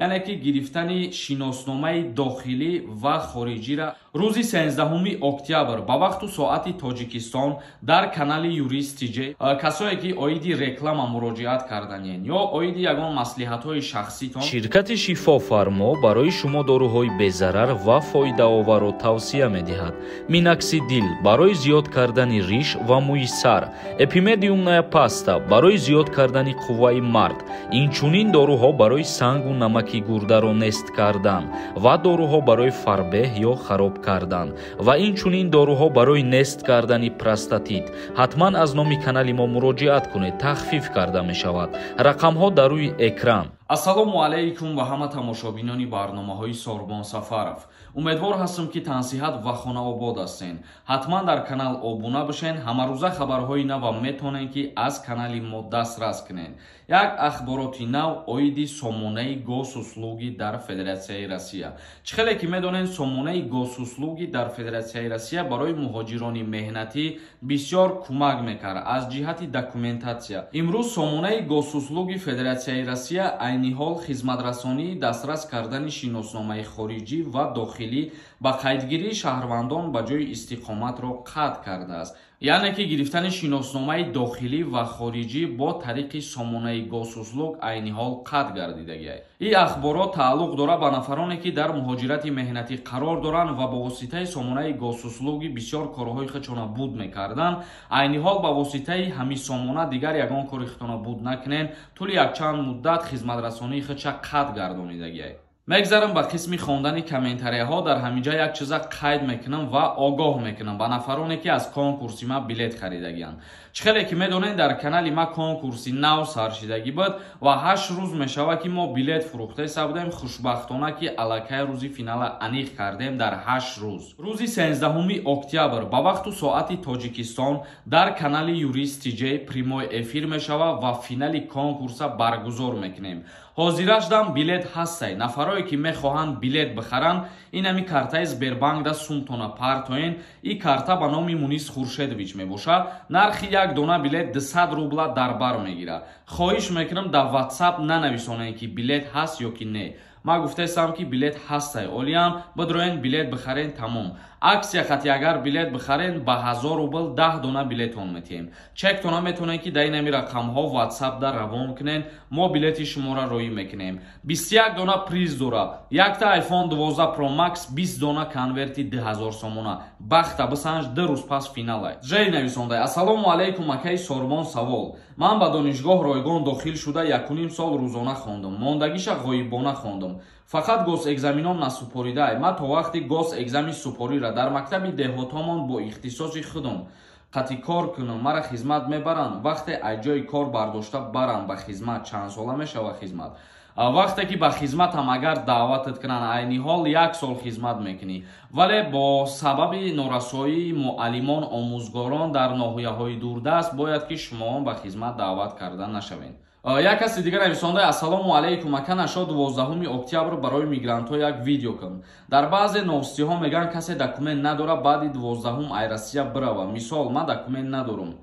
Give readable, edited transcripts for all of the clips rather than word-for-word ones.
Яъне ки гирифтани шиносномаи дохилӣ ва хориҷира рӯзи 13 октябр ба вақту соати Тоҷикистон дар канали Юрист ТЖ. Касое ки оиди реклама муроҷиат карданен ё оиди ягон маслиҳатҳои шахситон. Ширкати Шифофармо барои шумо доруҳои безарар ва фоидаоварро тавсия медиҳад. Миноксидил барои зиёд кардани риш ва мӯи сар, эпимедиумная паста барои зиёд кардани қувваи мард, инчунин доруҳо барои сангу намаки гурдаро нест кардан ва доруҳо барои фарбеҳ ё хароб кардан ва инчунин доруҳо барои нест кардани простатит. Ҳатман аз номи канали мо муроҷиат кунед, тахфиф карда мешавад. Рақамҳо дар рӯи экран. Ассалому алайкум ва ҳама тамошобинони барномаҳои Сорбон Сафаров. Умедвор ҳастам, ки тансиҳат ва хонаобод ҳастен. Ҳатман дар канал обуна бишен, ҳамарӯза хабарҳои нава метонен, ки аз канали мо дастрас кунен. Як ахбороти нав оиди сомонаи Госуслуги дар Федератсияи Россия. Чӣ хеле ки медонен, сомонаи Госуслуги дар Федератсияи Россия барои муҳоҷирони меҳнатӣ бисёр кӯмак мекард аз ҷиҳати документатсия. Имрӯз сомонаи Госуслуги Федератсияи Россия айни ҳол хизматрасонии дастрас кардани шиносномаи хориҷӣ ва дохилӣ ба қайдгирии шаҳрвандон ба ҷои истиқоматро қатъ кардааст. Яъне ки гирифтани шиносномаи дохилӣ ва хориҷӣ бо тариқи сомонаи Госуслуг айни ҳол қатъ гардидагиай. Ин ахборот тааллуқ дорад ба нафароне, ки дар муҳоҷирати меҳнатӣ қарор доранд ва бо воситаи сомонаи Госуслуги бисёр корҳои худшона буд мекарданд. Айни ҳол ба воситаи ҳамин сомона дигар ягон кори худтона буд накунен, тӯли якчанд муддат хизматрасонии худша қатъ гардонидагиай. Мегзарам ба қисми хондани комментарияҳо. Дар ҳаминҷа як чиза қайд мекунам ва огоҳ мекунам ба нафароне, ки аз конкурси ма билет харидагианд. Чӣ хеле ки медонед, дар канали ма конкурси нав саршидагӣ буд ва 8 рӯз мешавад, ки мо билет фурӯхтеса будем. Хушбахтона, ки аллакай рӯзи финала аниқ кардем дар 8 рӯз. Рӯзи 13 октябр ба вақту соати Тоҷикистон дар канали Юрист ТЖ прямой эфир мешавад ва финали конкурса баргузор мекунем. Ҳозирашдам билет ҳастай. Нафарое ки мехоҳанд билет бихаранд, инами картаи Сбербанкда сумтона партоен. И карта ба номи Мунис Хуршедович мебошад. Нархи як дона билет 200 рубла дар бар мегирад. Хоҳиш мекунам, дар Ватсап нанависонед, ки билет ҳаст ё ки не. Ман гуфтаистам, ки билет ҳастай, олиям бидроен, билет бихарен, тамом. Акция хати агар билет бихарен, ба 1000 рубл 10 дона билетон метиҳем. Чектона метавонед, ки дар инами рақамҳо Ватсапда равон кунен, мо билети шуморо роӣ мекунем. 21 дона приз дора: якта iPhone 12 Pro Max, 20 дона конверти 2000 сомона. Бахта бисанҷ, 2 рӯз пас финалай. Жей нависондай: «Ассалому алайкум, акаи Сорбон. Савол: ман ба донишгоҳ ройгон дохил шуда, якуним сол рӯзона хондум, мондагиша ғоибона хондум, фақат госэкзаменом насупоридаай. Ман то вақти госэкзамени супорира дар мактаби деҳотомон бо ихтисоси худум қати кор кунам, мара хизмат мебаранд? Вақте аз ҷои кор бардошта баранд ба хизмат, чанд сола мешава хизмат? Вақте ки ба хизматам агар даъватат кунанд, айни ҳол як сол хизмат мекунӣ, вале бо сабаби норасоии муаллимон, омӯзгорон дар ноҳияҳои дурдаст бояд, ки шумоон ба хизмат даъват карда нашавед.» Як каси дигар нависонда: «Ассалому алайкум, ака Нашо, 12 октябр барои мигрантҳо як видео кун. Дар баъзе новостиҳо мегӯянд, касе документ надора, баъди 12-ум ай Россия бирава. Мисол, ман документ надорум,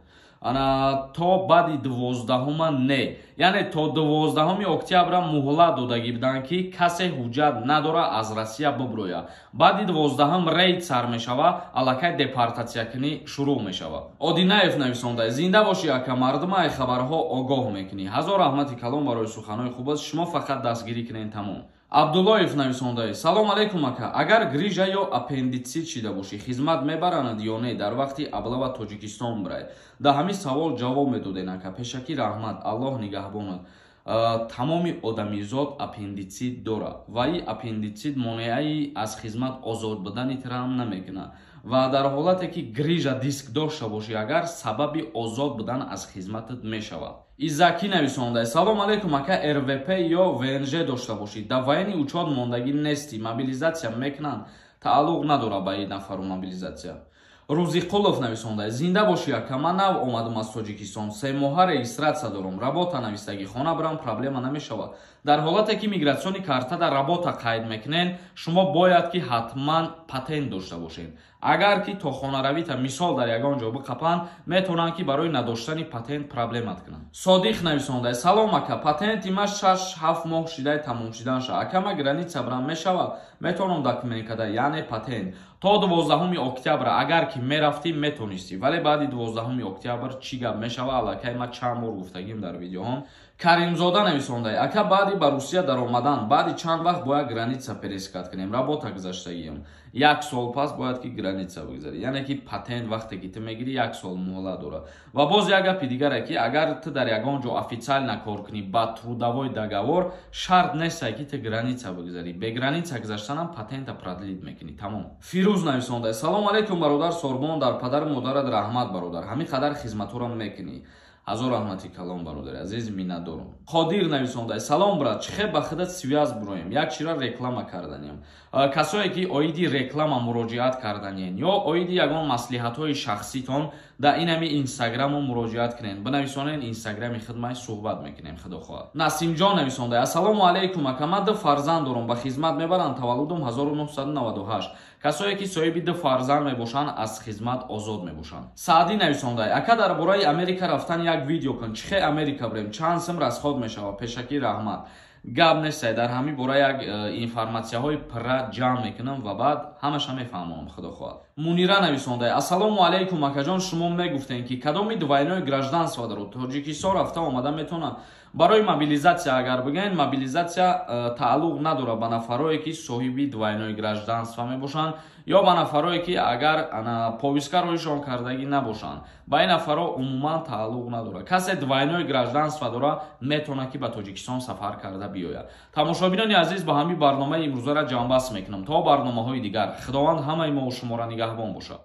ана то баъди 12-ума не?» Яъне то 12 октябра муҳлат додагӣ буданд, ки касе ҳуҷҷат надора, аз Россия биброя. Баъди 12-ум рейд сар мешава, аллакай депортатсиякунӣ шурӯъ мешавад. Одинаев нависонда: «Зинда бошӣ, ака, мардума ай хабарҳо огоҳ мекунӣ. Ҳазор раҳмати калон барои суханҳои хуб аст шумо, фақат дастгирӣ кунед, тамом.» Абдуллоев нависонда: «Салом алейкум, ака. Агар грижа ё аппендитсит шида бошӣ, хизмат мебаранад ё не? Дар вақти облава Тоҷикистон бирай. Дар ҳамин савол ҷавоб медоден, ака. Пешакӣ раҳмат, Аллоҳ нигаҳбонад.» Тамоми одамизод аппендитсит дорад ва ин аппендитсит монеаи аз хизмат озод будани тира намекунад. Ва дар ҳолате ки грижа диск дошта бошӣ, агар сабаби озод будан аз хизматат мешавад. Изакӣ нависонда: «Салом алейкум, ака. РВП ё ВНЖ дошта бошӣ, дар военный учёт мондагӣ нестӣ, мобилизатсия мекунанд?» Тааллуқ надорад ба ин нафару мобилизатсия. Рӯзиқулов нависонда: «Зинда бошӣ, ака. Ман нав омадам аз Тоҷикистон, 3 моҳа регистрация дорам, работа навистагӣ, хона бирам, проблема намешавад?» Дар ҳолате ки миграционный карта дар работа қайд мекунен, шумо бояд ки ҳатман патент дошта бошед. Агар ки то хонаравита мисол дар ягон ҷо биқапанд, метавонанд ки барои надоштани патент проблемат кунанд. Содиқ нависонда: салом ака, патенти ма 6-7 моҳ шидай тамом шидан ша. Ака, ма граница брам мешавад, метавонам документ када, яъне патент. То 12 октябр агар ки мерафтӣ, метонистӣ, вале баъди 12 октябр чӣ гап мешава, аллакай ма чанд бор гуфтагим дар видеоҳом. Каримзода нависонда: ака, баъди ба Русия даромадан баъди чанд вақт бояд граница пересекать кунем? Работа гузаштагиам. Як сол пас бояд ки граница бигзарӣ, яъне ки патент вақте ки ту мегирӣ, як сол муҳлат дорад. Ва боз як гапи дигаре, ки агар ту дар ягон ҷо официально кор кунӣ ба трудовой договор, шарт нестай ки ту граница бигзарӣ. Бе граница гузаштанам патента продлить мекунӣ, тамом. Фирӯз нависонда: салом алейкум, бародар Сорбон, дар падару модарат раҳмат, бародар, ҳамин қадар хизматҳоро мекунӣ. Ҳазор раҳмати калом, бародари азиз, миннатдорум. Қодир нависонда: салом, брат, чӣ хел ба худат связь буроем, як чира реклама карданем. Касое ки оиди реклама муроҷиат карданен ё оиди ягон маслиҳатҳои шахситон, дар инами инстаграму муроҷиат кунен, бинависонен инстаграми хидмай, суҳбат мекунем, худо хоҳад. Насимҷон нависонда: ассалому алайкум, ака, ман ду фарзанд дорам, ба хизмат мебаранд, таваллудум 1998. Касое ки соҳиби ду фарзанд мебошанд, аз хизмат озод мебошанд. Саъдӣ нависонда: ака, дар бораи Америка рафтан як видео кун, чӣ хел Америка бирем, чанд сум расход мешавад, пешакӣ раҳмат. Гап нестай, дар ҳамин бора як информатсияҳои пурра ҷамъ мекунам ва баъд ҳамаша мефаҳмонам, худо хоҳад. Мунира нависонда: ассалому алайкум, акаҷон, шумо мегуфтем, ки кадоми двойное гражданство дорад, Тоҷикистон рафта омада метавонад? Барои мобилизация агар бигӯем, мобилизация тааллуқ надорад ба нафарое ки соҳиби двойное гражданство мебошанд ё ба нафарое ки агар повестка роишон кардагӣ набошанд. Ба ин нафарҳо умуман тааллуқ надорад. Касе двойное гражданство дорад, метавонад ки ба Тоҷикистон сафар карда биёяд. Тамошобинони азиз, ба ҳамин барномаи имрӯзаро ҷамъбаст мекунам. То барномаҳои дигар, Худованд ҳамаи мо шуморо нигаҳбон бошад.